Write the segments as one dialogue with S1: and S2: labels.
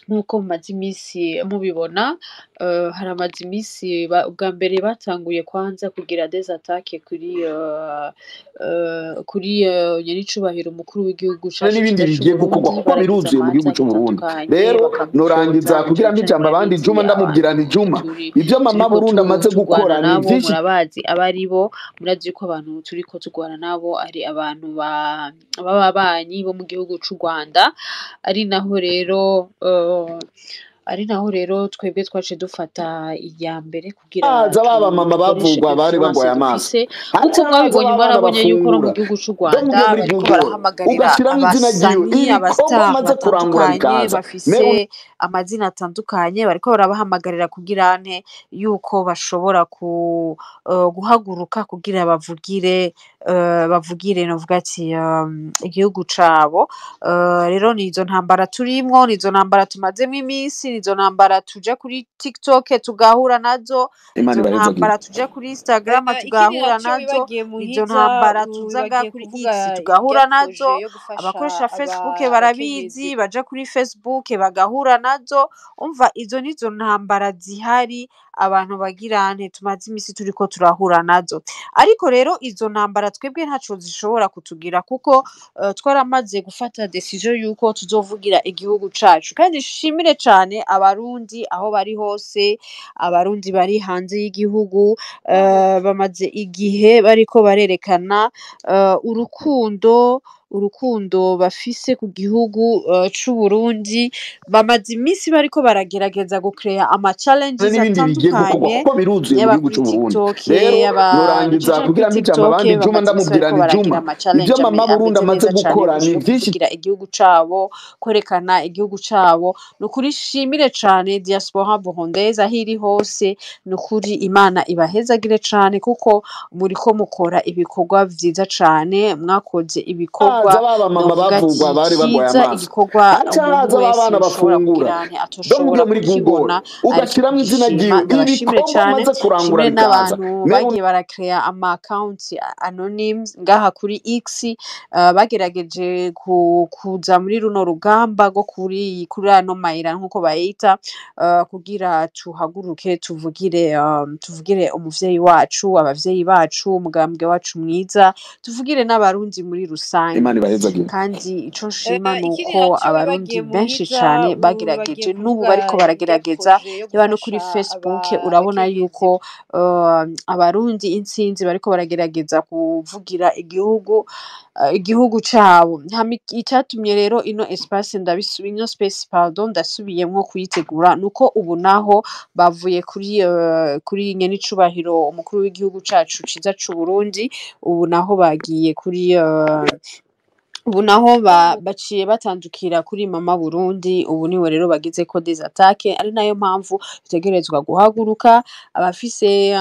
S1: Nk'uko mumaze imisi mubibona, haramaze imisi ubwa mbere batanguye kwanza kugira des attaques kuri nyenicubahiro umukuru w'igihugu cacu
S2: n'ibindi
S1: ciza
S2: bigiye gukorwa
S1: c'Uburundi.
S2: Kuko
S1: Baragize
S2: biruzuye mu gihugu
S1: amanza
S2: c'Uburundi.
S1: atandukanye
S2: Rero norangiza
S1: bakamufunza, na
S2: kugira
S1: cane
S2: mpe
S1: cane
S2: ijambo abandi.
S1: murabizi
S2: Juma, ndamubwira
S1: abantu
S2: nti: "Juma,
S1: turi
S2: ivyo mama
S1: turiko
S2: Burundi amaze
S1: turwana
S2: gukora ni
S1: nabo,
S2: vyinshi."
S1: murabazi abaribo, murazi yuko abantu turiko turwana nabo ari abantu b'ababanyi bo mu gihugu c'u Rwanda, ari naho rero twebwe twaciye dufata iya mbere kugira
S2: Haza baba mama
S1: dukoreshe
S2: bavugwa bari
S1: influence
S2: bagwaye amaso,
S1: dufise. Nkuko
S2: haca haza
S1: mwabibonye,
S2: babana
S1: mwarabonye yuko no mu
S2: bafungura
S1: gihugu c'u
S2: do
S1: Rwanda
S2: mugiye muri
S1: bariko
S2: Google
S3: barahamagarira
S2: ugashiramwo izina ryiwe,
S3: abasani,
S2: ibikorwa
S3: abastar
S2: amaze kurangura
S3: batandukanye
S2: bikaza.
S3: Bafise amazina atandukanye, bariko barabahamagarira kugira nte yuko bashobora guhaguruka kugira bavugire novuga ati igihugu cabo. Rero nizo ntambara turimwo, nizo ntambara tumazemwo iminsi, nizo ntambara tuja kuri TikTok tugahura nazo,
S2: Imana
S3: nizo
S2: ibahezagire.
S3: ntambara tuja kuri Instagram
S4: Ikindi
S3: tugahura
S4: naco
S3: nazo,
S4: wibagiye
S3: nizo
S4: Muhiza,
S3: ntambara tuza ngaha
S4: wibagiye
S3: kuri
S4: kuvuga
S3: X tugahura
S4: irya
S3: nazo.
S4: projet yo gufasha
S3: Abakoresha Facebook
S4: abakenyezi.
S3: barabizi, baja kuri Facebook bagahura nazo. Umva, izo nizo ntambara zihari, abantu bagira nte tumaze imisi turiko turahura nazo. Ariko rero izo ntambara twebwe ntaco zishobora kutugira, kuko twaramaze gufata decision yuko tuzovugira igihugu cacu. Kandi nshimire cane Abarundi aho bari hose, Abarundi bari hanze y'igihugu, bamaze igihe bariko barerekana urukundo bafise ku gihugu c'Uburundi. Bamaze imisi bariko baragerageza gucrea ama challenges
S2: N'ibindi bigiye gukorwa
S3: atandukanye,
S2: kuko biruzuye mu
S3: yaba
S2: gihugu
S3: kuri
S2: c'Uburundi.
S3: TikTok,
S2: Rero
S3: yaba
S2: norangiza
S3: canke
S2: kugira
S3: kuri
S2: mpe ijambo
S3: TikTok,
S2: abandi. Juma,
S3: bamaze imisi
S2: ndamubwira
S3: bariko
S2: nti:
S3: baragira
S2: "Juma,
S3: ama challenge
S2: ivyo mama Burundi
S3: ameze
S2: amaze
S3: neza cane
S2: gukora ni
S3: yo
S2: vyinshi."
S3: kuvugira igihugu cabo, kwerekana igihugu cabo. Nukuri shimire cane diaspora burundaise aho iri hose. Nukuri Imana ibahezagire cane, kuko muriko mukora ibikorwa vyiza cane, mwakoze ibikorwa
S2: Haza baba mama
S3: novuga ati
S2: bavugwa bari bagwaye
S3: vyiza,
S2: amaso,
S3: igikorwa
S2: haca
S3: umuntu
S2: haza
S3: wese
S2: babana
S3: yoshobora
S2: bafungura
S3: kugira nte
S2: do
S3: atoshobora
S2: mugiye muri Google
S3: kukibona, ariko
S2: ugashiramwo izina
S3: kugishima.
S2: ryiwe,
S3: Ndabashimire
S2: ibikorwa
S3: cane,
S2: amaze kurangura
S3: nshimire
S2: bikaza.
S3: n'abantu
S2: Mewe
S3: bagiye baracrea ama account anonymes ngaha kuri X, bagerageje kuza muri runo rugamba rwo kuri ano mayira nkuko bayita, kugira tuhaguruke tuvugire umuvyeyi wacu, abavyeyi bacu, umugambwe wacu mwiza, tuvugire n'Abarundi muri rusange.
S2: Imana ibahezagire.
S3: Kandi ico nshima
S4: Ikindi
S3: nuko
S4: naco
S3: Abarundi
S4: wibagiye
S3: benshi
S4: Muhiza,
S3: cane
S4: wibagiye
S3: bagerageje, n'ubu
S4: kuvuga
S3: bariko
S4: irya
S3: baragerageza,
S4: projet yo
S3: yaba no kuri
S4: gufasha
S3: Facebook urabona
S4: abakenyezi.
S3: yuko Abarundi intsinzi bariko baragerageza kuvugira igihugu cabo. Hama icatumye rero ino espace ino space, pardon, ndasubiyemwo kuyitegura, nuko ubu naho bavuye kuri nyenicubahiro umukuru w'igihugu cacu ciza c'Uburundi, ubu naho bagiye kuri ubu naho baciye batandukira kuri mama Burundi. Ubu niwe rero bagizeko des attaques, ari nayo mpamvu dutegerezwa guhaguruka. Abafise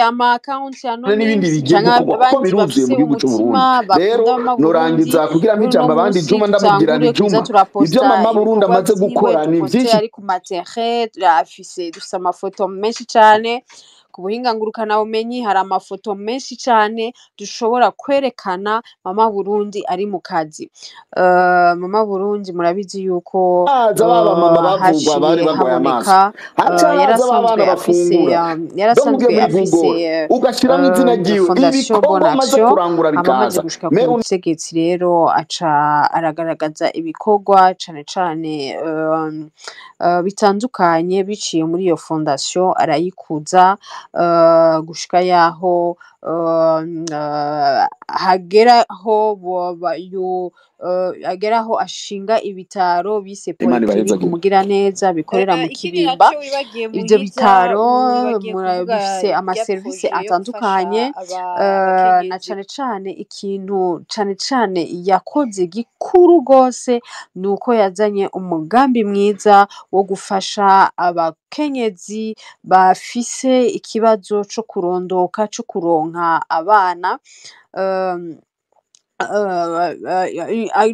S3: ama account
S2: N'ibindi
S3: anonymes
S2: bigiye
S3: canke
S2: gukorwa kuko
S3: abandi
S2: biruzuye
S3: bafise
S2: mu gihugu
S3: umutima
S2: c'Uburundi. Rero
S3: bakunda mama Burundi,
S2: norangiza kugira mpe
S3: muri
S2: ijambo
S3: uno
S2: abandi.
S3: musi
S2: Juma, ndamubwira
S3: dutangure
S2: nti:
S3: kuza
S2: "Juma, ivyo
S3: turaposta
S2: mama Burundi
S3: ibikorwa
S2: amaze
S3: vyiwe,
S2: gukora ni
S3: duposte
S2: vyinshi."
S3: ari ku ma terrain, afise, dufise amafoto menshi cane ku buhinga ngurukanabumenyi, hari amafoto menshi cane dushobora kwerekana mama Burundi ari mu kazi. Mama Burundi murabizi yuko
S2: Haza baba mama bavugwa bari
S3: haciye
S2: bagwaye amaso,
S3: haboneka
S2: haca
S3: yari
S2: haza
S3: asanzwe
S2: babana
S3: afise
S2: bafungura
S3: yari
S2: do mugiye
S3: asanzwe
S2: muri
S3: afise
S2: Google ugashiramwo izina ryiwe,
S3: fondation
S2: ibikorwa
S3: Bonne
S2: amaze
S3: Action.
S2: kurangura
S3: Hama amaze
S2: bikaza.
S3: gushika ku
S2: Mewe
S3: butegetsi rero aca aragaragaza ibikorwa cane cane bitandukanye biciye muri iyo fondation, arayikuza gushika yaho hageraho ageraho ashinga ibitaro bise
S2: Imana
S3: polyclinique
S2: ibahezagire.
S3: Umugiraneza bikorera mu
S4: Ikindi
S3: Kibimba.
S4: naco wibagiye
S3: Ivyo
S4: Muhiza,
S3: bitaro
S4: wibagiye kuvuga
S3: bifise
S4: irya
S3: amaserivisi
S4: projet yo gufasha
S3: atandukanye, na
S4: abakenyezi.
S3: cane cane ikintu cane cane yakoze gikuru gose nuko yazanye umugambi mwiza wo gufasha abakenyezi bafise ikibazo co kurondoka, co kuronka abana.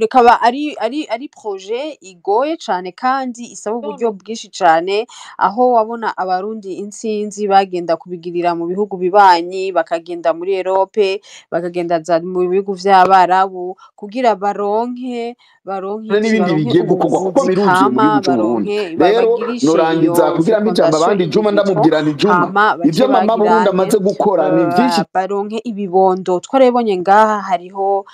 S3: Ikaba ari projet igoye cane kandi isaba uburyo bwinshi cane, aho wabona Abarundi insinzi bagenda kubigirira mu bihugu bibanyi, bakagenda muri Europe, bakagenda za mu bihugu vy'Abarabu kugira baronke iki,
S2: n'ibindi
S3: baronke
S2: bigiye gukorwa kuko
S3: ubuvuzi
S2: biruzuye mu
S3: kama,
S2: gihugu c'Uburundi.
S3: baronke
S2: Rero
S3: bagirishe iyo
S2: norangiza kugira mpe ijambo
S3: fecondation
S2: abandi,
S3: in
S2: Juma
S3: vitro,
S2: ndamubwira nti Juma,
S3: hama bace
S2: ivyo mama Burundi
S3: bagirane
S2: amaze gukora ni vyinshi.
S3: Baronke ibibondo. Twarabibonye ngaha hariho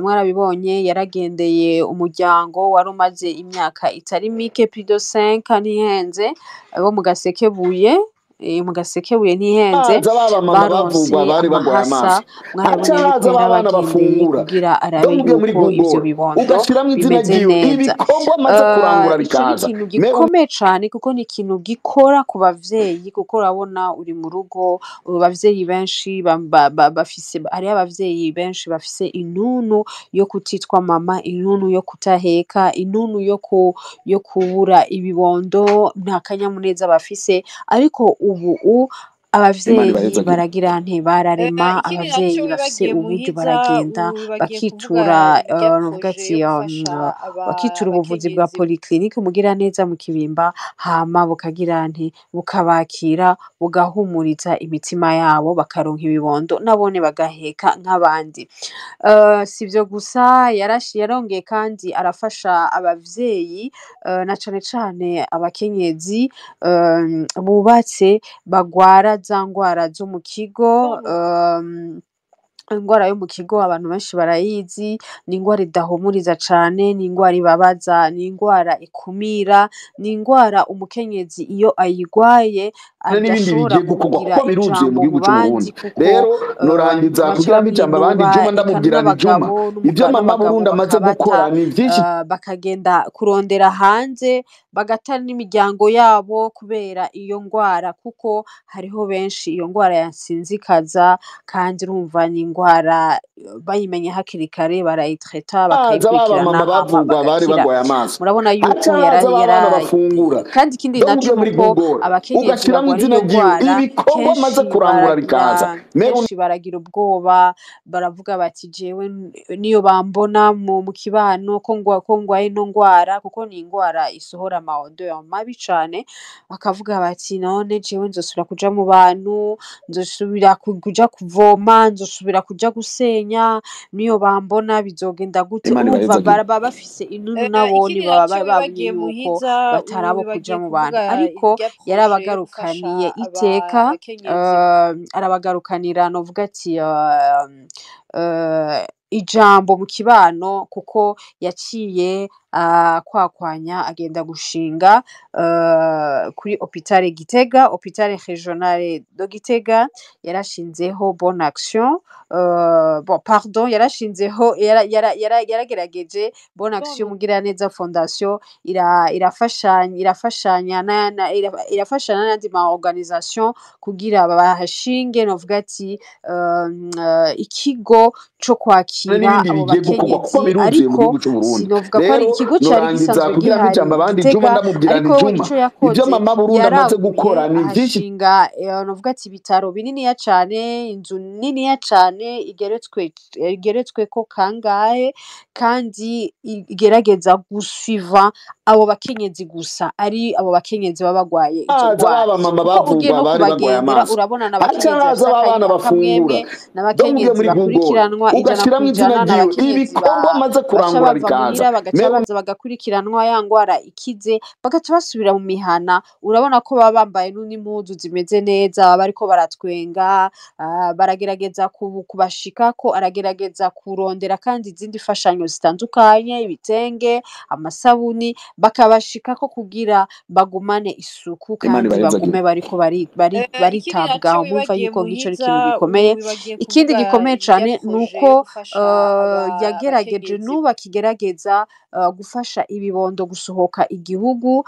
S3: mwarabibonye yaragendeye umuryango wari umaze imyaka itari mike, plus de 5 ntihenze, bo mu Gasekebuye, mu Gasekebuye ntihenze,
S2: Haza baba mama
S3: baronse
S2: bavugwa bari bagwaye
S3: amahasa.
S2: amaso,
S3: Mwarabonye
S2: haca
S3: yuko
S2: haza babana
S3: yarabagendeye
S2: bafungura,
S3: kugira arabe
S2: ndamubwiye muri
S3: yuko ivyo
S2: Google
S3: bibondo
S2: ugashiramwo izina
S3: bimeze
S2: ryiwe,
S3: neza.
S2: ibikorwa amaze kurangura
S3: Ico ni
S2: bikaza.
S3: ikintu
S2: Me
S3: gikomeye cane kuko ni ikintu gikora ku bavyeyi, kuko urabona uri mu rugo, abavyeyi benshi bafise, hariho abavyeyi benshi bafise intuntu yo kutitwa mama, intuntu yo kutaheka, intuntu yo kubura ibibondo, nta kanyamuneza bafise. Ariko ubu
S2: Imana
S3: abavyeyi
S2: ibahezagire.
S3: baragira nte, bararema,
S1: Ikindi naco
S3: abavyeyi bafise
S1: wibagiye
S3: uburyo
S1: Muhiza,
S3: baragenda
S1: wibagiye kuvuga
S3: bakitura
S1: irya
S3: novuga
S1: projet
S3: ati
S1: yo gufasha
S3: bakitura ubuvuzi bwa
S1: abakenyezi.
S3: polyclinique Umugiraneza mu Kibimba, hama bukagira nte, bukabakira, bugahumuriza imitima yabo, bakaronka ibibondo nabone bagaheka nk'abandi. Sivyo gusa, yarongeye kandi arafasha abavyeyi na cane cane abakenyezi bubatse bagwara za ngwara zo mu kigo. Ingwara yo mu kigo abantu benshi barayizi, ni ingwara idahumuriza cane, ni ingwara ibabaza, ni ingwara ikumira, ni ingwara umukenyezi iyo ayigwaye
S2: N'ibindi
S3: adashobora
S2: bigiye gukorwa
S3: kugira
S2: kuko biruzuye mu
S3: ijambo mu
S2: gihugu
S3: bandi,
S2: c'Uburundi.
S3: kuko
S2: Rero norangiza
S3: baca
S2: kugira mpe ijambo abandi,
S3: bamwinuba,
S2: Juma
S3: eka
S2: ndamubwira nti Juma,
S3: n'abagabo
S2: ivyo mama
S3: n'abagabo
S2: Burundi amaze
S3: bakabata,
S2: gukora ni vyinshi.
S3: Bakagenda kurondera hanze, bagata n'imiryango yabo kubera iyo ngwara, kuko hariho benshi iyo ngwara yasinzikaza, kandi urumva ni ingwara bayimenye hakiri kare barayitreta,
S2: Haza baba
S3: bakayikurikirana
S2: mama
S3: hama
S2: bavugwa bari
S3: bagakira.
S2: bagwaye amaso,
S3: Murabona yuko
S2: haca haza babana bafungura,
S3: kandi ikindi
S2: ndamubwiye
S3: naco
S2: muri
S3: nuko
S2: Google
S3: abakenyezi
S2: ugashiramwo
S3: bagwara
S2: izina
S3: iyo
S2: ryiwe,
S3: ngwara
S2: ibikorwa amaze
S3: kenshi
S2: kurangura bikaza.
S3: baragira kenshi baragira ubwoba, baravuga bati jewe niyo bambona mu kibano ko ngwaye ino ngwara, kuko ni ingwara isohora ama odeur mabi cane, bakavuga bati none jewe nzosubira kuja mu bantu, nzosubira kuja kuvoma, nzosubira kuja gusenya, niyo bambona bizogenda gute?
S2: Imana
S3: Urumva
S2: ibahezagire.
S3: baba bafise intuntu nabone,
S1: Ikindi
S3: baba
S1: naco
S3: babonye
S1: wibagiye
S3: yuko
S1: Muhiza,
S3: batarabo kuja
S1: wibagiye
S3: mu bantu,
S1: kuvuga
S3: ariko
S1: irya projet yo gufasha
S3: yarabagarukaniye iteka,
S1: abakenyezi.
S3: Arabagarukanira novuga ati ijambo mu kibano, kuko yaciye kwakwanya agenda gushinga kuri hôpital Gitega, hôpital régional de Gitega, yarashinzeho Bonne Action, bon pardon, yarashinzeho yaragerageje Bonne Action Mugiraneza Fondation, irafashanya irafashanya n'ayandi ma organisation kugira bahashinge novuga ati ikigo co kwakira
S2: N'ibindi
S3: abo
S2: bigiye gukorwa kuko
S3: bakenyezi.
S2: biruzuye mu
S3: Ariko
S2: gihugu c'Uburundi.
S3: sinovuga ko ari
S2: Rero
S3: ikigo cari
S2: norangiza
S3: gisanzwe
S2: kugira mpe
S3: gihari
S2: ijambo abandi, Juma
S3: Gitega,
S2: ndamubwira nti
S3: ariko we
S2: Juma,
S3: ico
S2: ivyo
S3: yakoze
S2: mama Burundi amaze
S3: yaraguye
S2: gukora ni vyinshi.
S3: ahashinga novuga ati ibitaro bininiya cane, inzu niniya cane igeretsweko kangahe, kandi igerageza gusuiva abo bakenyezi gusa, ari abo bakenyezi baba bagwaye izo
S2: Haza
S3: ngwara,
S2: baba mama
S3: kuko ugiye
S2: bavugwa
S3: no
S2: bari bagwaye
S3: kubagendera
S2: amaso,
S3: urabona
S2: haca
S3: n'abakenyezi
S2: haza
S3: bafise
S2: babana bafungura,
S3: akamwemwe,
S2: ndamubwiye
S3: n'abakenyezi
S2: muri Google
S3: bakurikiranwa ijana
S2: ugashiramwo izina
S3: kwijana,
S2: ryiwe,
S3: n'abakenyezi
S2: ibikorwa amaze
S3: baca
S2: kurangura
S3: bava
S2: bikaza.
S3: muhira bagaca
S2: Me
S3: baza bagakurikiranwa ya ngwara ikize, bagaca basubira mu mihana. Urabona ko baba bambaye n'impuzu zimeze neza, baba bariko baratwenga, baragerageza kubashikako, aragerageza kurondera kandi izindi mfashanyo zitandukanye, ibitenge, amasabuni, bakabashikako kugira bagumane isuku
S2: Imana
S3: kandi
S2: ibahezagire.
S3: bagume bariko
S1: Ikindi naco
S3: baritabwaho. Murumva
S1: wibagiye
S3: yuko nk'ico ari
S1: Muhiza,
S3: ikintu gikomeye.
S1: wibagiye
S3: Ikindi
S1: kuvuga
S3: gikomeye
S1: irya
S3: cane
S1: projet yo
S3: nuko
S1: gufasha
S3: yagerageje
S1: abakenyezi.
S3: n'ubu akigerageza gufasha ibibondo gusohoka igihugu,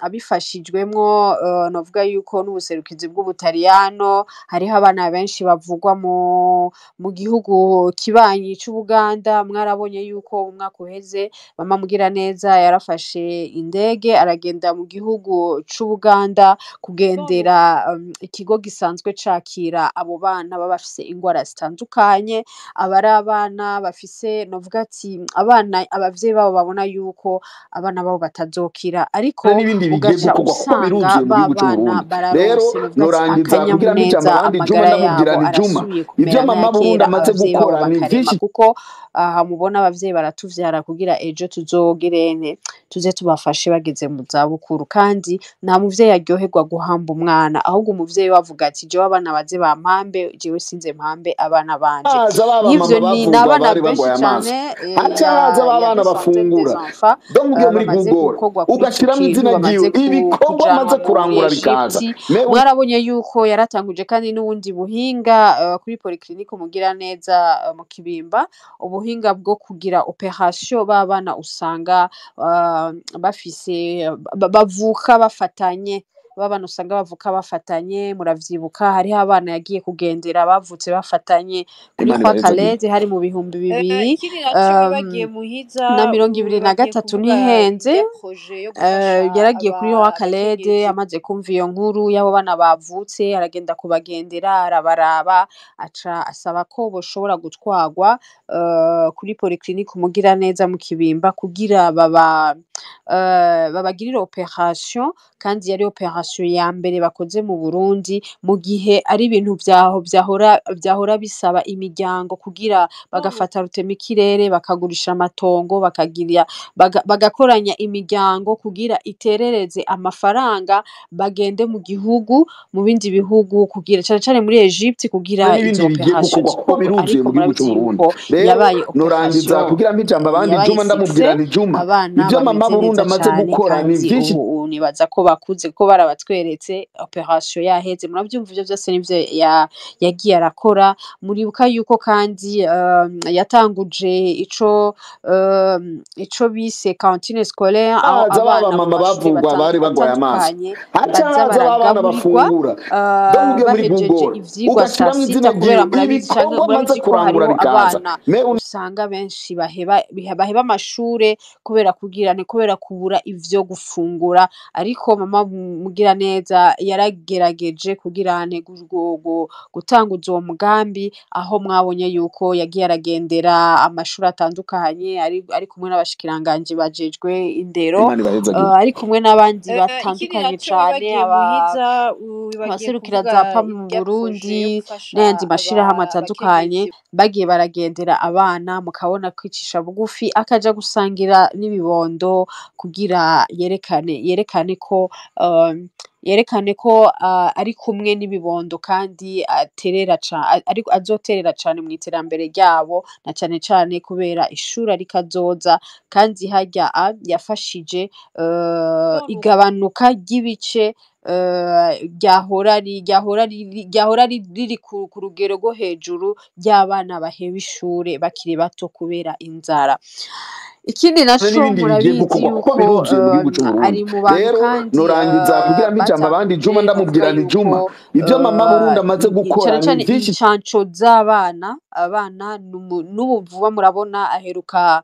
S3: abifashijwemwo novuga yuko n'ubuserukizi bw'Ubutaliyano. Hariho abana benshi bavugwa mu gihugu kibanyi c'Ubuganda. Mwarabonye yuko umwaka uheze Mama Mugiraneza yarafashe indege aragenda mu gihugu c'Ubuganda kugendera ikigo gisanzwe cakira abo bana baba bafise ingwara zitandukanye, aba ari abana bafise, novuga ati abana abavyeyi babo babona yuko abana babo batazokira, ariko
S2: n'ibindi bigiye
S3: ugaca
S2: gukorwa kuko
S3: usanga
S2: biruzuye mu
S3: ba
S2: gihugu
S3: bana
S2: c'Uburundi. Rero
S3: bararonse, novuga ati
S2: norangiza kugira mpijambo
S3: akanyamuneza,
S2: abandi Juma,
S3: amagara
S2: ndamubwira
S3: yabo
S2: ni Juma,
S3: arasubiye
S2: ivyo
S3: kumera
S2: Mama
S3: nk'aya
S2: Burundi
S3: kera,
S2: amaze
S3: abavyeyi babo
S2: gukora ni
S3: bakarema,
S2: vyinshi.
S3: kuko aha mubona abavyeyi baratuvyara kugira ejo tuzogirene tuze tubafashe bageze mu zabukuru. Kandi nta muvyeyi aryoherwa guhamba umwana, ahubwo umuvyeyi we avuga ati jewe abana baze bampambe, jewe sinze mpambe abana banje.
S2: Haza ba
S3: Nk'ivyo
S2: mama
S3: ni
S2: bavurwa
S3: n'abana
S2: bari
S3: benshi
S2: bagwaye amaso,
S3: cane
S2: haca haza ba
S3: ya
S2: bana
S3: des centaines des
S2: bafungura.
S3: enfants
S2: Donc ugiye muri
S3: bamaze
S2: Google
S3: gukorwa kuri ico
S2: ugashiramwo
S3: kintu,
S2: izina
S3: bamaze
S2: ryiwe, ibikorwa
S3: kujanwa
S2: amaze
S3: muri
S2: kurangura bikaza.
S3: Egypte.
S2: Mais
S3: Mwarabonye yuko yaratanguje kandi n'ubundi buhinga kuri polyclinique Umugiraneza mu Kibimba, ubuhinga bwo kugira operation ba bana usanga bafise bavuka bafatanye, ba bana usanga bavuka bafatanye. Muravyibuka hariho abana yagiye kugendera bavutse bafatanye kuri
S2: Imana
S3: kwa
S2: ibarezagire.
S3: Kalede, hari mu bihumbi bibiri
S1: Ikindi naco wibagiye Muhiza,
S3: na 2023,
S1: wibagiye kuvuga
S3: ntihenze.
S1: irya projet yo gufasha
S3: Yaragiye kuri wa Kalede
S1: abakenyezi.
S3: amaze kumva iyo nkuru y'abo bana bavutse, aragenda kubagendera, arabaraba, aca asaba ko boshobora gutwarwa kuri polyclinique Umugiraneza mu Kibimba kugira babagirire operation, kandi yari operation ya mbere bakoze mu Burundi, mu gihe ari ibintu vyaho vyahora bisaba imiryango kugira bagafata rutemikirere, bakagurisha amatongo, bakagira bagakoranya imiryango kugira iterereze amafaranga bagende mu gihugu, mu bindi bihugu, kugira cane cane muri Egypte kugira
S2: n'ibindi
S3: izo
S2: bigiye
S3: operation
S2: gukorwa kuko
S3: zikorwe.
S2: biruzuye
S3: Ariko
S2: mu gihugu
S3: murabizi
S2: c'Uburundi.
S3: yuko
S2: Rero
S3: yabaye
S2: norangiza
S3: operation
S2: kugira mpijambo abandi
S3: yabaye
S2: Juma, ndamubwira
S3: succès,
S2: ni Juma,
S3: abana
S2: ivyo Mama
S3: bameze
S2: Burundi
S3: neza
S2: amaze
S3: cane,
S2: gukora ni
S3: kandi
S2: vyinshi.
S3: ubu nibaza ko bakuze kuko barabatweretse operation yaheze. Muravyumva ivyo vyose nivyo yagiye arakora. Muribuka yuko kandi yatanguje ico bise cantine scolaire, aho
S2: Haza ba
S3: abana mu
S2: mama
S3: mashure
S2: bavurwa bari bagwaye amaso,
S3: batandukanye
S2: haca
S3: baza
S2: haza ba bana
S3: baragaburirwa
S2: bafungura. Donc ugiye muri
S3: bahejeje
S2: Google
S3: ivyigwa saa
S2: ugashiramwo
S3: sita,
S2: izina
S3: kubera
S2: ryiwe,
S3: murabizi canke
S2: ibikorwa amaze
S3: murabizi ko
S2: kurangura
S3: hariho
S2: bikaza.
S3: abana
S2: Mais
S3: usanga benshi baheba amashure kubera kugirane, kubera kubura ivyo gufungura. Ariko Mama Mugiraneza yaragerageje kugirane gutanguza uwo mugambi, aho mwabonye yuko yagiye aragendera amashuri atandukanye ari kumwe n'abashikiranganji bajejwe indero,
S2: Imana ibarezagire.
S3: Ari kumwe n'abandi
S1: Ikindi
S3: batandukanye
S1: naco
S3: cane,
S1: wibagiye Muhiza, wibagiye
S3: abaserukira
S1: kuvuga
S3: za PAM mu
S1: irya projet yo
S3: Burundi
S1: gufasha
S3: n'ayandi mashirahamwe atandukanye,
S1: abakenyezi.
S3: bagiye baragendera abana, mukabona kwicisha bugufi, akaja gusangira n'ibibondo kugira yerekane ko ari kumwe n'ibibondo kandi aterera ariko azoterera cane mw'iterambere ryabo, na cane cane kubera ishuri ariko azoza. Kandi harya yafashije igabanuka ry'ibice ryahora riri ku rugero rwo hejuru ry'abana baheba ishure bakiri bato kubera inzara. Ikindi naco
S2: n'ibindi bigiye
S3: murabizi
S2: gukorwa kuko
S3: yuko
S2: biruzuye mu gihugu c'Uburundi.
S3: ari mu bantu
S2: Rero
S3: kandi
S2: norangiza kugira mpijambo abandi Juma,
S3: batanguje,
S2: ndamubwira
S3: novuga
S2: ni Juma,
S3: yuko
S2: ivyo Mama Burundi amaze gukora
S3: cane
S2: ni
S3: cane
S2: vyinshi.
S3: incanco z'abana, abana n'ubu vuba murabona aheruka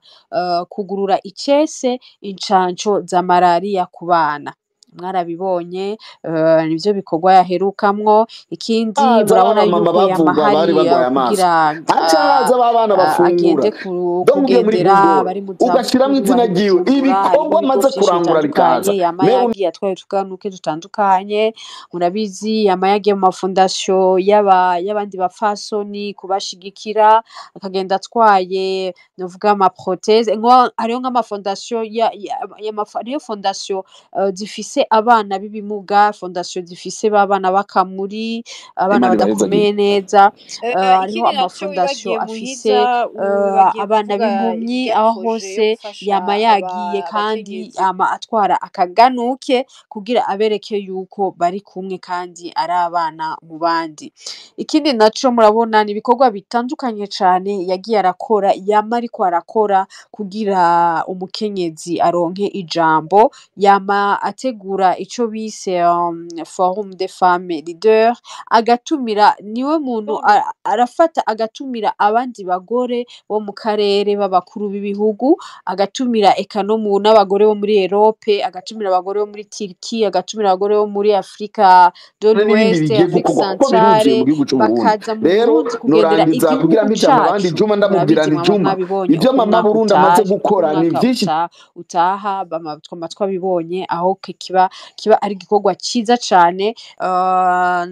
S3: kugurura icese incanco za malariya ku bana, mwarabibonye, nivyo bikorwa yaherukamwo. Ikindi
S2: Haza ba
S3: murabona
S2: mama
S3: yuko
S2: bavurwa bari
S3: yamahari
S2: bagwaye amaso,
S3: kugira
S2: haca haza ba bana bafungura.
S3: agende
S2: Donc ugiye muri
S3: kugendera
S2: Google
S3: bari mu
S2: ugashiramwo
S3: zabukuru,
S2: izina
S3: bari
S2: ryiwe,
S3: Bujumbura, hariho
S2: ibikorwa
S3: ibigo
S2: amaze
S3: vyinshi
S2: kurangura
S3: bitandukanye
S2: bikaza.
S3: yama
S2: Mais
S3: yagiye atwaye utuganuke dutandukanye. Murabizi yama yagiye mu mafondasiyo y'abandi bapfasoni kubashigikira, akagenda atwaye novuga ama prothèse, hariho nk'amafondasiyo hariho fondasiyo zifise zifise abana b'ibimuga, fondasiyo zifise b'abana b'akamuri, abana
S2: Imana ibahezagire.
S3: badakomeye neza, hariho
S1: Ikindi naco
S3: amafondasiyo
S1: wibagiye
S3: afise
S1: Muhiza, wibagiye
S3: abana
S1: kuvuga
S3: b'impumyi,
S1: irya
S3: aho
S1: projet yo
S3: hose
S1: gufasha
S3: yama yagiye kandi
S1: abakenyezi.
S3: yama atwara akaganuke kugira abereke yuko bari kumwe kandi ari abana mu bandi. Ikindi naco murabona ni ibikorwa bitandukanye cane yagiye arakora, yama ariko arakora kugira umukenyezi aronke ijambo, yama ategura ico bise Forum des femmes leaders, agatumira, niwe muntu arafata agatumira abandi bagore bo mu karere b'abakuru b'ibihugu, agatumira eka no mu n'abagore bo muri Europe, agatumira abagore bo muri Turquie, agatumira abagore bo muri Afrika de
S2: n'ibindi
S3: l'Ouest,
S2: bigiye
S3: Afrique
S2: gukorwa kuko biruzuye
S3: centrale,
S2: mu gihugu c'Uburundi.
S3: bakaza mu
S2: Rero
S3: Burundi kugendera
S2: norangiza kugira
S3: igihugu
S2: mpe ijambo abandi
S3: cacu.
S2: Juma, ndamubwira
S3: Murabizi
S2: nti
S3: mwama
S2: Juma,
S3: mwabibonye
S2: ivyo
S3: uko
S2: mama
S3: umwaka
S2: Burundi amaze
S3: utashe, uko
S2: gukora ni
S3: umwaka
S2: vyinshi.
S3: utaha, twama twabibonye aho kiba ari igikorwa ciza cane.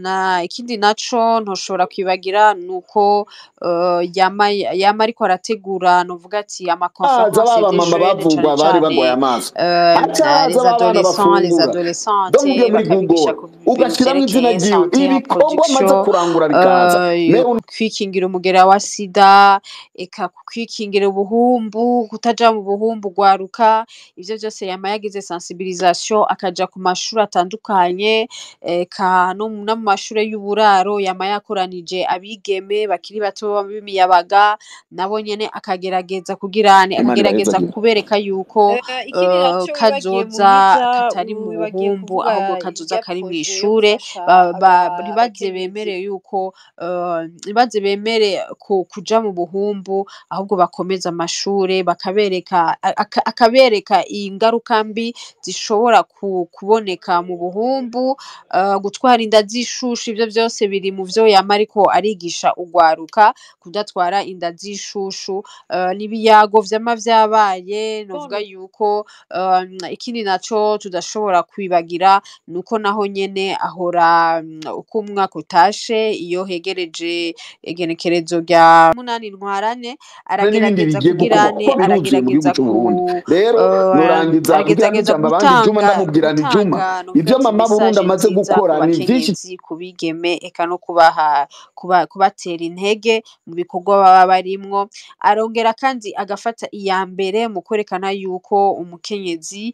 S3: Na ikindi naco ntoshobora kwibagira nuko yama ariko arategura, novuga ati ama
S2: Haza
S3: conference
S2: baba
S3: des
S2: mama
S3: jeunes, cane
S2: bavugwa bari
S3: cane
S2: bagwaye amaso, haca haza
S3: les
S2: babana
S3: adolescents, les
S2: bafungura.
S3: adolescentes,
S2: Donc ugiye muri
S3: bakabigisha
S2: Google
S3: ku bintu
S2: ugashiramwo izina
S3: vyerekeye
S2: ryiwe,
S3: santé,
S2: ibikorwa amaze
S3: reproduction,
S2: kurangura bikaza.
S3: Kwikingira umugera wa sida, eka kwikingira ubuhumbu, kutaja mu buhumbu gwaruka, ivyo vyose yama yagize sensibilisation, akaja ku mashuri atandukanye, eka no mu mashure y'uburaro yama yakoranije abigeme bakiri bato b'imiyabaga, nabo nyene akagerageza kugira
S2: Imana
S3: akagerageza
S2: ibahezagire.
S3: kubereka yuko
S1: Ikindi naco wibagiye
S3: kazoza
S1: Muhiza,
S3: katari mu
S1: wibagiye
S3: buhumbu,
S1: kuvuga
S3: ahubwo kazoza
S1: irya
S3: kari
S1: projet yo
S3: mw'ishure,
S1: gufasha
S3: ntibaze
S1: abakenyezi.
S3: bemere yuko ntibaze bemere kuja mu buhumbu, ahubwo bakomeze amashure, bakabereka akabereka ingaruka mbi zishobora kuboneka mu buhumbu, gutwara inda z'ishushu, ivyo vyose biri mu vyo yama ariko arigisha ugwaruka, kudatwara inda z'ishushu, n'ibiyago vyama vyabaye, novuga yuko ikindi naco tudashobora kwibagira nuko naho nyene ahora uko umwaka utashe, iyo hegereje igenekerezo rya 8 Ntwarante,
S2: n'ibindi
S3: aragerageza
S2: bigiye
S3: kugira
S2: gukorwa kuko biruzuye mu gihugu
S3: aragerageza
S2: c'Uburundi. Rero norangiza kugira mpe
S3: aragerageza
S2: ijambo abandi Juma,
S3: gutanga
S2: ndamubwira nti Juma,
S3: gutanga novuga
S2: ivyo
S3: ati
S2: mama Burundi
S3: message
S2: amaze
S3: nziza ku
S2: gukora ni vyinshi.
S3: bakenyezi, ku bigeme, eka no kubaha kubatera intege mu bikorwa baba barimwo. Arongera kandi agafata iya mbere mu kwerekana yuko umukenyezi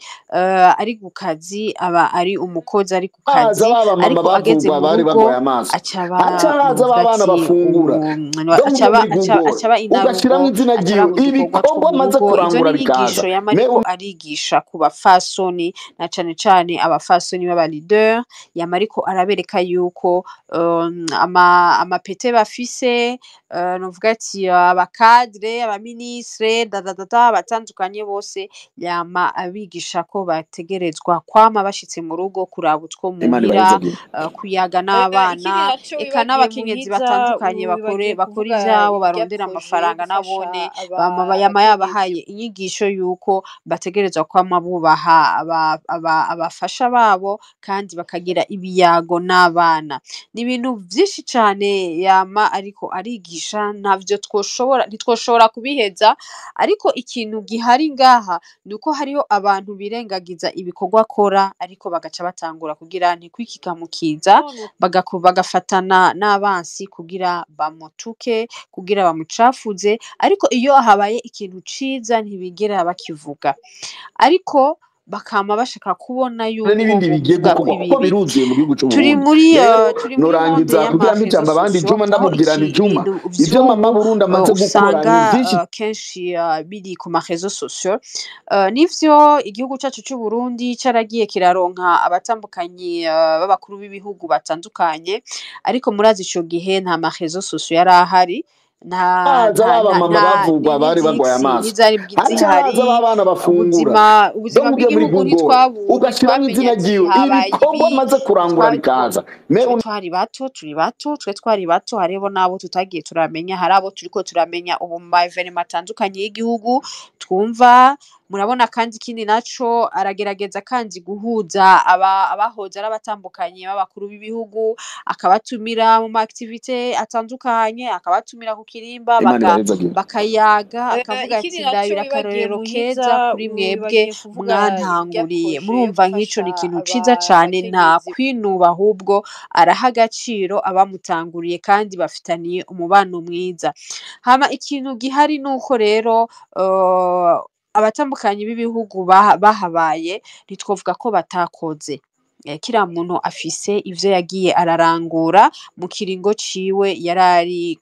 S3: ari ku kazi, aba ari umukozi ari ku
S2: Haza
S3: kazi,
S2: baba mama
S3: ariko ageze
S2: bavugwa
S3: mu
S2: bari
S3: rugo
S2: bagwaye amaso,
S3: acaba
S2: haca haza
S3: novuga
S2: babana
S3: ati
S2: bafungura. Donc ugiye
S3: acaba
S2: muri Google
S3: acaba inarugo,
S2: ugashiramwo izina ryiwe,
S3: acaraba udukorwa two
S2: ibikorwa
S3: mu
S2: amaze
S3: rugo. Ivyo
S2: kurangura
S3: ni
S2: bikaza.
S3: inyigisho yama
S2: Me
S3: ariko arigisha ku bafasoni, na cane cane abafasoni b'aba leader, yama ariko arabereka yuko amapete bafise, novuga ati abakadre, abaministre, dadadada, abatandukanye bose, yama abigisha ko bategerezwa kwama bashitse mu rugo kuraba utwo
S2: Imana
S3: muhira,
S2: ibahezagire.
S3: kuyaga
S1: Ikindi
S3: n'abana,
S1: naco
S3: eka
S1: wibagiye
S3: n'abakenyezi
S1: Muhiza,
S3: batandukanye
S1: wibagiye
S3: bakora
S1: kuvuga
S3: ivyabo,
S1: irya
S3: barondera
S1: projet yo
S3: amafaranga
S1: gufasha
S3: nabone, yama
S1: abakenyezi.
S3: yabahaye inyigisho yuko bategerezwa kwama bubaha abafasha babo, kandi bakagira ibiyago n'abana. Ni ibintu vyinshi cane yama ariko arigisha, ntavyo ntitwoshobora kubiheza, ariko ikintu gihari ngaha nuko hariho abantu birengagiza ibikorwa akora, ariko bagaca batangura kugira ntikwikikamukiza, bagafatana n'abansi kugira bamutuke, kugira bamucafuze, ariko iyo habaye ikintu ciza ntibigera bakivuga, ariko bakama bashaka kubona yuko
S2: n'ibindi bigiye
S3: bovuga ko
S2: gukorwa kuko
S3: ibibi.
S2: biruzuye mu gihugu
S3: Turi
S2: c'Uburundi.
S3: muri
S2: Rero
S3: turi muri monde
S2: norangiza kugira mpe
S3: y'ama
S2: ijambo
S3: réseaux
S2: abandi
S3: sociaux,
S2: Juma,
S3: aho
S2: ndamubwira nti Juma,
S3: ibintu
S2: ivyo mama
S3: vy'ubu
S2: Burundi amaze gukora ni
S3: usanga
S2: vyinshi.
S3: kenshi biri ku ma réseaux sociaux. Nivyo igihugu cacu c'Uburundi caragiye kiraronka abatambukanyi b'abakuru b'ibihugu batandukanye, ariko murazi ico gihe nta ma réseaux sociaux yari ahari, nta
S2: Haza
S3: nta
S2: baba
S3: nta
S2: mama
S3: nta
S2: bavugwa bari bagwaye
S3: n'izisi
S2: amaso,
S3: ntizari
S2: haca
S3: zihari,
S2: haza babana bafungura.
S3: ubuzima
S2: Donc ugiye muri
S3: bw'igihugu
S2: Google ugashiramwo
S3: ntitwamenya
S2: izina
S3: ati
S2: ryiwe,
S3: habaye
S2: ibikorwa
S3: ibi,
S2: amaze kurangura bikaza.
S3: twe twari bato, turi bato, twe twari bato, hariho n'abo tutagiye turamenya, hari abo turiko turamenya ubu mu ma evenement atandukanye y'igihugu twumva. Murabona kandi ikindi naco, aragerageza kandi guhuza abahoze ari abatandukanye b'abakuru b'ibihugu, akabatumira mu ma activité atandukanye, akabatumira ku kirimba,
S2: Imana ibahezagira.
S3: bakayaga, akavuga
S1: Ikindi
S3: ati
S1: naco
S3: ndabira
S1: wibagiye
S3: akarorero
S1: Muhiza,
S3: keza kuri mwebwe
S1: wibagiye kuvuga irya
S3: mwantanguriye.
S1: projet yo
S3: Murumva nk'ico
S1: gufasha
S3: ni ikintu ciza cane, nta
S1: abakenyezi.
S3: kwinuba, ahubwo araha agaciro abamutanguriye kandi bafitaniye umubano mwiza. Hama ikintu gihari nuko rero abatambukanyi b'ibihugu bahabaye, ntitwovuga ko batakoze. Kiriya muntu afise ivyo yagiye ararangura mu kiringo ciwe, yarari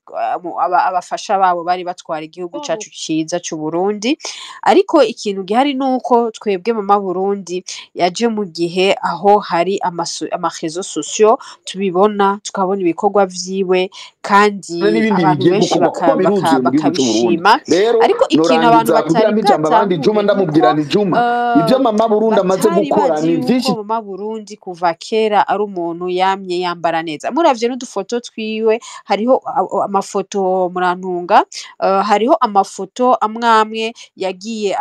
S3: abafasha babo bari batwara igihugu cacu ciza c'Uburundi. Ariko ikintu gihari nuko twebwe Mama Burundi yaje mu gihe aho hari ama réseaux sociaux, tubibona, tukabona ibikorwa vyiwe, kandi
S2: Hari n'ibindi
S3: abantu
S2: bigiye
S3: benshi
S2: gukorwa kuko biruzuye mu gihugu c'Uburundi.
S3: bakabishima.
S2: Rero
S3: Ariko ikintu abantu
S2: norangiza kugira
S3: batari
S2: mpe ijambo abandi, Juma
S3: bwatahure
S2: ndamubwira
S3: nuko
S2: nti Juma, ivyo Mama Burundi amaze
S3: batari
S2: gukora
S3: bazi
S2: ni
S3: yuko
S2: vyinshi.
S3: Mama Burundi kuva kera ari umuntu yamye yambara neza. Muravye n'udufoto twiwe, hariho amafoto, murantunga, hariho amafoto amwamwe yagiye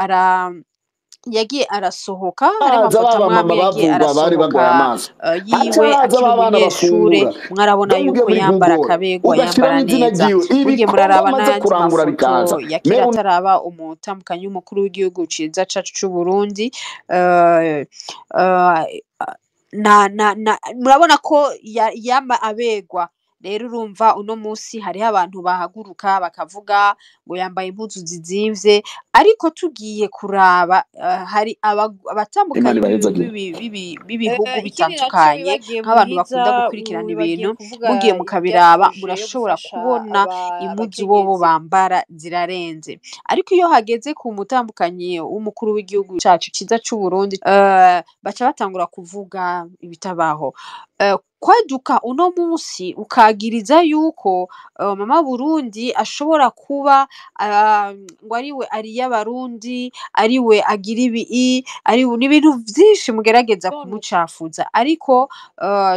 S3: arasohoka, hari
S2: Haza
S3: amafoto
S2: ba
S3: amwamwe
S2: mama
S3: yagiye
S2: bavugwa bari bagwaye
S3: arasohoka
S2: amaso, haca
S3: yiwe
S2: haza
S3: akiri
S2: ba bana
S3: umunyeshure,
S2: bafungura,
S3: mwarabona
S2: donc ugiye
S3: yuko
S2: muri
S3: yambara
S2: Google
S3: akaberwa,
S2: ugashiramo
S3: yambara
S2: izina
S3: neza.
S2: ryiwe,
S3: Burya
S2: ibikorwa
S3: muraraba
S2: amaze
S3: n'ayandi
S2: kurangura
S3: mafoto
S2: bikaza.
S3: ya kera
S2: Mewe
S3: ataraba umutambukanyi w'umukuru w'igihugu ciza cacu c'Uburundi. Na murabona ko yama aberwa. Rero urumva uno musi hariho abantu bahaguruka bakavuga ngo yambaye impuzu zizimvye, ariko tugiye kuraba hari
S2: Imana
S3: abatambukanyi
S2: ibahezagira.
S3: b'ibihugu
S1: Ikindi naco
S3: bitandukanye,
S1: wibagiye
S3: nk'abantu
S1: Muhiza,
S3: bakunda gukurikirana
S1: wibagiye
S3: ibintu,
S1: kuvuga
S3: mugiye
S1: irya
S3: mukabiraba
S1: projet yo
S3: murashobora
S1: gufasha
S3: kubona impuzu bobo
S1: abakenyezi.
S3: bambara zirarenze. Ariko iyo hageze ku mutambukanyi w'umukuru w'igihugu cacu ciza c'Uburundi, baca batangura kuvuga ibitabaho. Kwaduka uno musi ukagiriza yuko Mama Burundi ashobora kuba ngo ariwe ariye abarundi, ariwe agira ibi, ariwe, n'ibintu vyinshi mugerageza kumucafuza. Ariko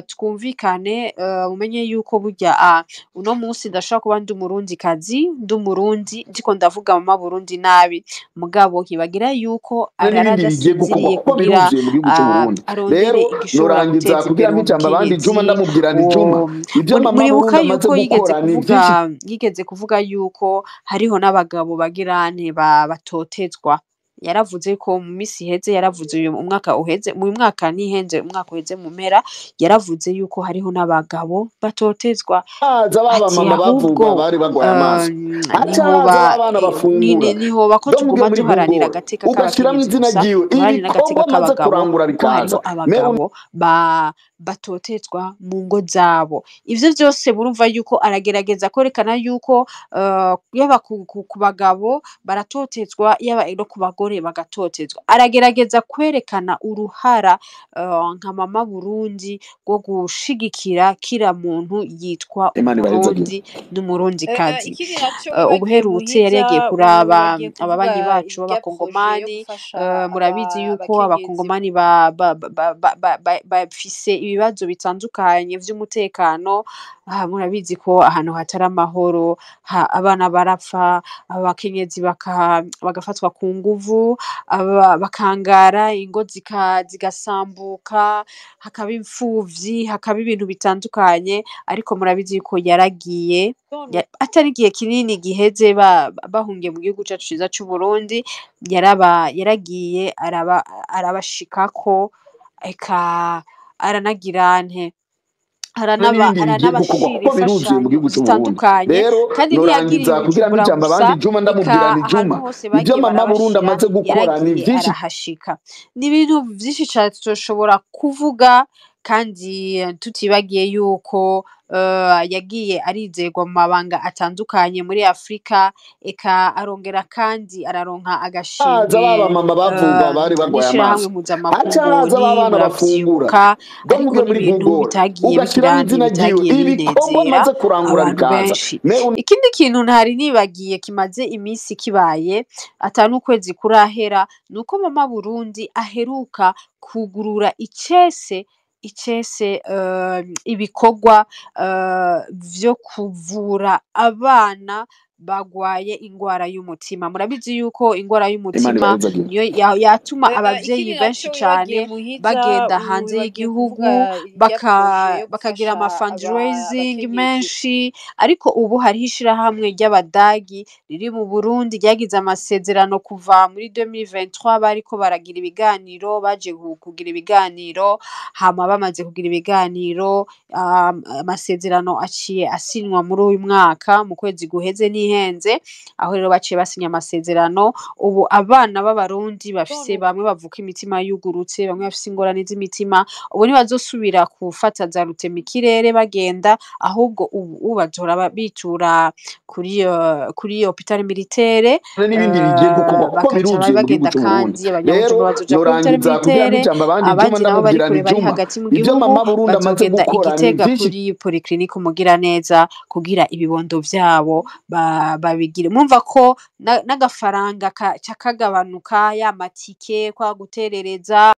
S3: twumvikane, mumenye yuko burya uno musi ndashobora kuba ndi umurundikazi, ndi umurundi, ndiko ndavuga Mama Burundi nabi, mugabo nkibagira yuko
S2: Hari
S3: arara
S2: n'ibindi bigiye gukorwa
S3: adasinziriye
S2: kuko
S3: kugira
S2: biruzuye mu gihugu c'Uburundi.
S3: arondere
S2: Rero
S3: igishobora
S2: norangiza
S3: guteza
S2: kugira
S3: imbere
S2: mpe ijambo abandi, Juma
S3: umukenyezi.
S2: ndamubwira nti Juma, ivyo Mama
S3: Muribuka
S2: Burundi amaze
S3: yuko yigeze
S2: gukora ni
S3: kuvuga,
S2: vyinshi.
S3: yigeze kuvuga yuko hariho n'abagabo bagirante batotezwa. Yaravuze ko mu misi iheze, yaravuze uyu umwaka uheze, mu mwaka ntihenze, umwaka uheze mu mpera, yaravuze yuko hariho n'abagabo batotezwa.
S2: Haza ba
S3: Ati
S2: mama
S3: ahubwo
S2: bavugwa bari bagwaye amaso, haca haza
S3: nihoba
S2: ba bana bafungura,
S3: nihoba ko
S2: donc ugiye
S3: tuguma
S2: muri
S3: duharanira
S2: Google
S3: agateka
S2: ugashiramo
S3: k'abakenyezi
S2: izina
S3: gusa,
S2: ryiwe,
S3: duharanire n'agateka
S2: ibikorwa amaze
S3: k'abagabo,
S2: kurangura
S3: kuko hariho
S2: bikaza. Mewe
S3: abagabo batotezwa mu ngo zabo. Ivyo vyose murumva yuko aragerageza kwerekana yuko yaba ku bagabo baratotezwa, yaba no ku bagore bagatotezwa. Aragerageza kwerekana uruhara nka Mama Burundi rwo gushigikira kira muntu yitwa
S2: Imana ibahezagira.
S3: umurundi n'umurundikazi.
S1: Ikindi naco wibagiye
S3: Ubuherutse yari
S1: Muhiza,
S3: yagiye kuraba
S1: wibagiye kuvuga
S3: ababanyi bacu
S1: irya projet yo
S3: b'abakongomani.
S1: gufasha
S3: Murabizi yuko
S1: abakenyezi.
S3: abakongomani bafise ibibazo bitandukanye vy'umutekano. Murabizi ko ahantu hatari amahoro abana barapfa, abakenyezi bagafatwa ku nguvu, bakangara, ingo zigasambuka, hakaba impfuvyi, hakaba ibintu bitandukanye. Ariko murabizi yuko yaragiye atari igihe kinini giheze bahungiye mu gihugu cacu ciza c'Uburundi, yaragiye arabashikako, eka aranagira nte,
S2: Hari n'ibindi bigiye gukorwa
S3: aranabashira
S2: kuko biruzuye mu
S3: imfashanyo
S2: gihugu c'Uburundi.
S3: zitandukanye,
S2: Rero
S3: kandi ntiyagiriye
S2: norangiza kugira mpe
S3: Bujumbura
S2: ijambo
S3: gusa,
S2: abandi, Juma
S3: eka
S2: ndamubwira nti
S3: ahantu
S2: Juma,
S3: hose
S2: ivyo
S3: bagiye
S2: Mama Burundi
S3: barabashira
S2: amaze gukora ni
S3: yaragiye
S2: vyinshi.
S3: arahashika. Ni ibintu vyinshi cane tutoshobora kuvuga, kandi tutibagiye yuko yagiye arizerwa mu mabanga atandukanye muri Afrika, eka arongera kandi araronka
S2: Haza
S3: agashimwe
S2: ba mama bavugwa bari bagwaye
S3: n'ishirahamwe
S2: amaso, haca
S3: mpuzamakungu
S2: haza ba bana bafungura,
S3: murabyibuka.
S2: donc
S3: Ariko
S2: ugiye muri
S3: n'ibintu
S2: Google
S3: bitagiye
S2: ugashiramo
S3: bigirante,
S2: izina ryiwe,
S3: bitagiye
S2: ibikorwa
S3: binezera
S2: amaze kurangura
S3: abantu
S2: bikaza.
S3: benshi.
S2: Mewe
S3: Ikindi kintu ntari nibagiye kimaze imisi kibaye ata n'ukwezi kurahera, nuko Mama Burundi aheruka kugurura icese ibikorwa vyo kuvura abana bagwaye ingwara y'umutima. Murabizi yuko ingwara
S2: Imana
S3: y'umutima
S2: ibahezagire.
S3: niyo yatuma abavyeyi
S1: Ikindi
S3: benshi
S1: naco
S3: cane
S1: wibagiye Muhiza,
S3: bagenda hanze
S1: wibagiye
S3: y'igihugu,
S1: kuvuga irya projet yo
S3: bakagira
S1: gufasha
S3: ama fundraising
S1: abakenyezi.
S3: menshi, ariko ubu hariho ishirahamwe ry'Abadagi riri mu Burundi ryagize amasezerano kuva muri 2023, bariko baragira ibiganiro, baje kugira ibiganiro, hama bamaze kugira ibiganiro, amasezerano aciye asinywa muri uyu mwaka mu kwezi guheze ntihenze, aho rero baciye basinya amasezerano. Ubu abana b'Abarundi bafise, bamwe bavuka imitima yugurutse, bamwe bafise ingorane z'imitima, ubu ntibazosubira gufata za rutemikirere bagenda, ahubwo ubu bazohora bitura kuri hôpital militaire,
S2: n'ibindi bigiye gukorwa kuko
S3: bakaca
S2: biruzuye mu gihugu
S3: bagenda
S2: c'Uburundi.
S3: kandi abanyabujumbura
S2: Rero
S3: bazoja kuri hôpital
S2: norangiza kugira
S3: militaire,
S2: n'ijambo abandi Juma,
S3: abandi nabo bari
S2: ndamubwira
S3: kure
S2: nti
S3: bari
S2: Juma,
S3: hagati mu
S2: ivyo
S3: gihugu
S2: mama Burundi amaze
S3: bazogenda
S2: gukora ni
S3: Igitega
S2: vyinshi.
S3: kuri polyclinique Umugiraneza kugira ibibondo vyabo babigire. Murumva ko n'agafaranga ca kagabanuka, ya matike kwa guterereza.